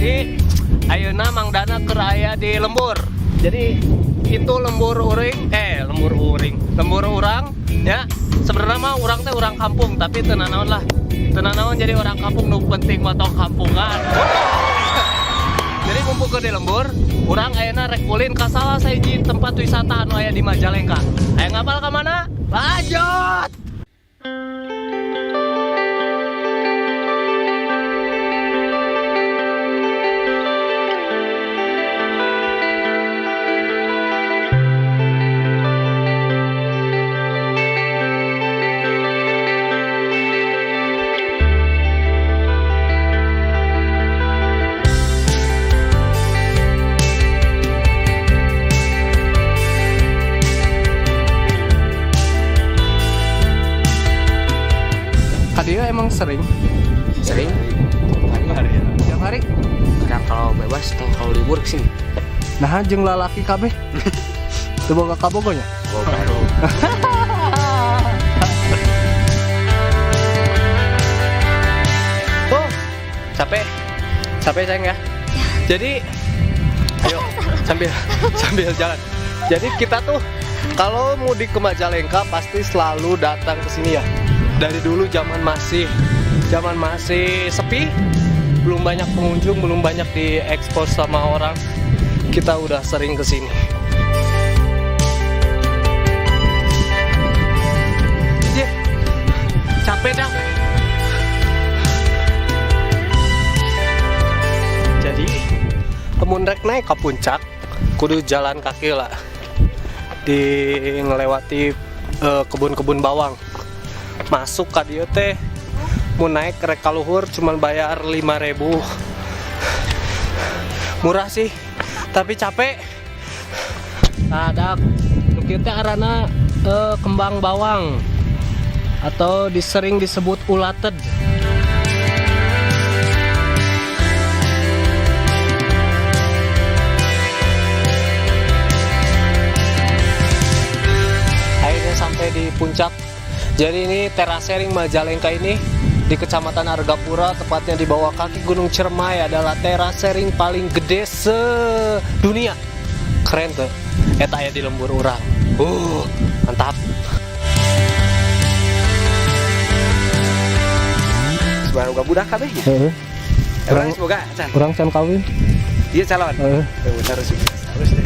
Jadi ayeuna Mang Dana keur aya di lembur. Jadi itu lembur uring, eh, lembur uring, lembur urang ya. Sebenarnya mah urang teh urang kampung, tapi teu nanaon lah. Teu nanaon jadi orang kampung, nu penting mah tong kampungan. Jadi mumpung keur di lembur, urang ayeuna rek ulin ka salah sahiji tempat wisata anu aya di Majalengka. Aya ngapal ka mana? Lanjut. Kadieu emang sering? Sering. Hari. Tiap hari? Kadang kalau bebas atau kalau libur kesini. Nah, jeung lalaki kabeh. Teu boga kabogoh nya? Oh, baru. Oh, capek. Capek, sayang, ya. Jadi, ayo sambil sambil jalan. Jadi kita tuh kalau mudik ke Majalengka pasti selalu datang ke sini ya. Dari dulu zaman masih sepi, belum banyak pengunjung, belum banyak diekspos sama orang. Kita udah sering ke sini. Jeh, capek dah. Jadi, lamun rek naik ke puncak, kudu jalan kaki lah. Di ngelewati kebun-kebun bawang. Masuk ka dieu teh, mau naik rek kaluhur cuman bayar 5000. Murah sih, tapi capek. Nah, ada nu kieu teh arana kembang bawang atau disering disebut ulated. Akhirnya sampai di puncak. Jadi ini terasering Majalengka ini di Kecamatan Argapura, tepatnya di bawah kaki Gunung Ciremai, adalah terasering paling gede sedunia. Keren tuh. Eta aya di lembur urang. Mantap. Sebenarnya boga budak kabeh nya. Heeh. Urang semoga can. Urang can kawin. Iya, calon. Heeh. Bener, sukses terus deh.